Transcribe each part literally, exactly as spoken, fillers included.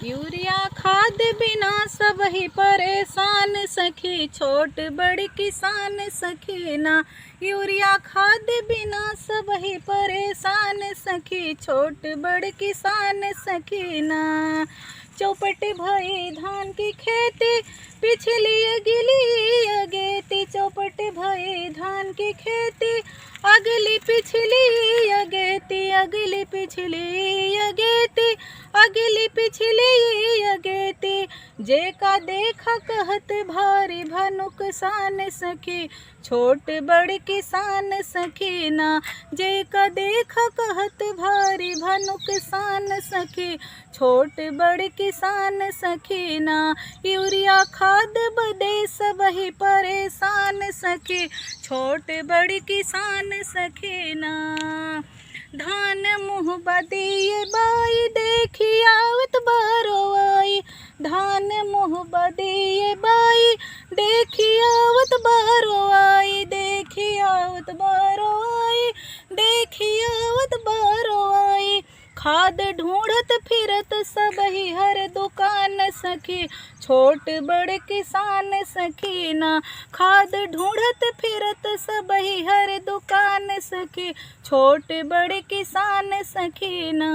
यूरिया खाद बिना सबही परेशान सखी, छोट बड़ किसान सखी ना। यूरिया खाद बिना सबही परेशान सखी, छोट बड़ किसान सखी ना। चौपट भई धान की खेती, पिछली अगली अगेती। चौपट भई धान की खेती, अगली पिछली अगेती, अगली पिछली अगेती, अगली पिछली अगेती। जेका देखा कहत भारी भा नुकसान सखी, छोट बड़ किसान सखी ना। जेका देखा कहत भारी भा नुकसान सखी, छोट बड़ किसान सखी ना। यूरिया खाद बदे सबही परेशान सखी, छोट बड़ किसान सखी ना। धान मुँह बदिए बाई, देखी आवत बहरो आई। धान मुँह बदिए बाई, देखी आवत बहरो आई, देखी आवत बहरो आई, देखी आवत बहरो आई। खाद ढूँढ़त फिरत सबही हर दुकान सखी, छोट बड़ किसान सखी ना। खाद ढूँढ़त फिरत सबही हर दुकान सखी, छोट बड़ किसान सखी ना।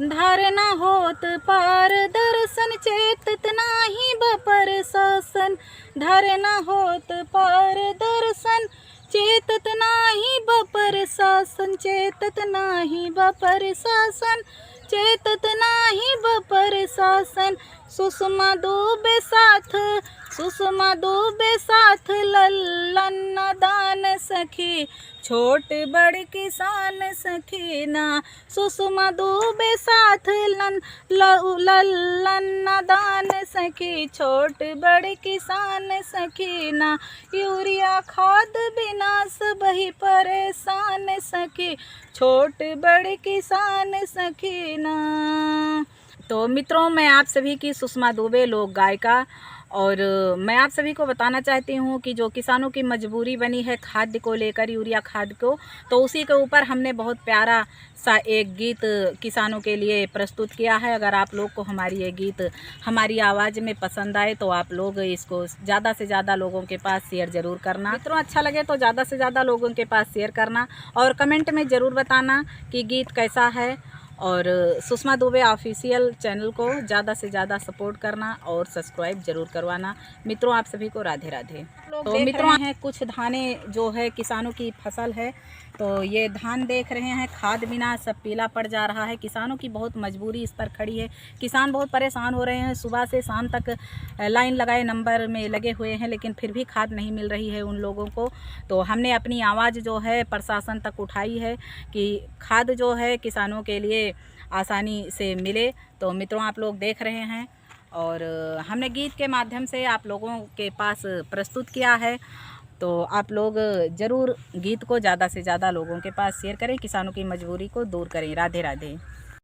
धरना होत पारदर्शन, चेतत नाही बा प्रशासन। धरना होत पारदर्शन, चेतत नाही बा प्रशासन, चेतत नाही बा प्रशासन, चेतत नाही बा प्रशासन। सुषमा दुबे साथ, सुषमा दुबे साथ लल्लन नादान सखी, छोट बड़ किसान सखी ना। सुषमा दुबे साथ लन-, ल-, लल्लन नादान सखी, छोट बड़ किसान सखी ना। यूरिया खाद बिना सबही परेशान सखी, छोट बड़ किसान सखी ना। तो मित्रों, मैं आप सभी की सुषमा दुबे, लोक गायिका, और मैं आप सभी को बताना चाहती हूँ कि जो किसानों की मजबूरी बनी है खाद्य को लेकर, यूरिया खाद को, तो उसी के ऊपर हमने बहुत प्यारा सा एक गीत किसानों के लिए प्रस्तुत किया है। अगर आप लोग को हमारी ये गीत हमारी आवाज़ में पसंद आए तो आप लोग इसको ज़्यादा से ज़्यादा लोगों के पास शेयर ज़रूर करना। मित्रों, अच्छा लगे तो ज़्यादा से ज़्यादा लोगों के पास शेयर करना और कमेंट में ज़रूर बताना कि गीत कैसा है। और सुषमा दुबे ऑफिशियल चैनल को ज़्यादा से ज़्यादा सपोर्ट करना और सब्सक्राइब ज़रूर करवाना। मित्रों, आप सभी को राधे राधे। लोग तो देख मित्रों, रहे हैं कुछ धाने जो है किसानों की फसल है, तो ये धान देख रहे हैं, खाद बिना सब पीला पड़ जा रहा है। किसानों की बहुत मजबूरी इस पर खड़ी है। किसान बहुत परेशान हो रहे हैं, सुबह से शाम तक, अ, लाइन लगाए नंबर में लगे हुए हैं, लेकिन फिर भी खाद नहीं मिल रही है उन लोगों को। तो हमने अपनी आवाज़ जो है प्रशासन तक उठाई है कि खाद जो है किसानों के लिए आसानी से मिले। तो मित्रों, आप लोग देख रहे हैं और हमने गीत के माध्यम से आप लोगों के पास प्रस्तुत किया है, तो आप लोग ज़रूर गीत को ज़्यादा से ज़्यादा लोगों के पास शेयर करें, किसानों की मजबूरी को दूर करें। राधे राधे।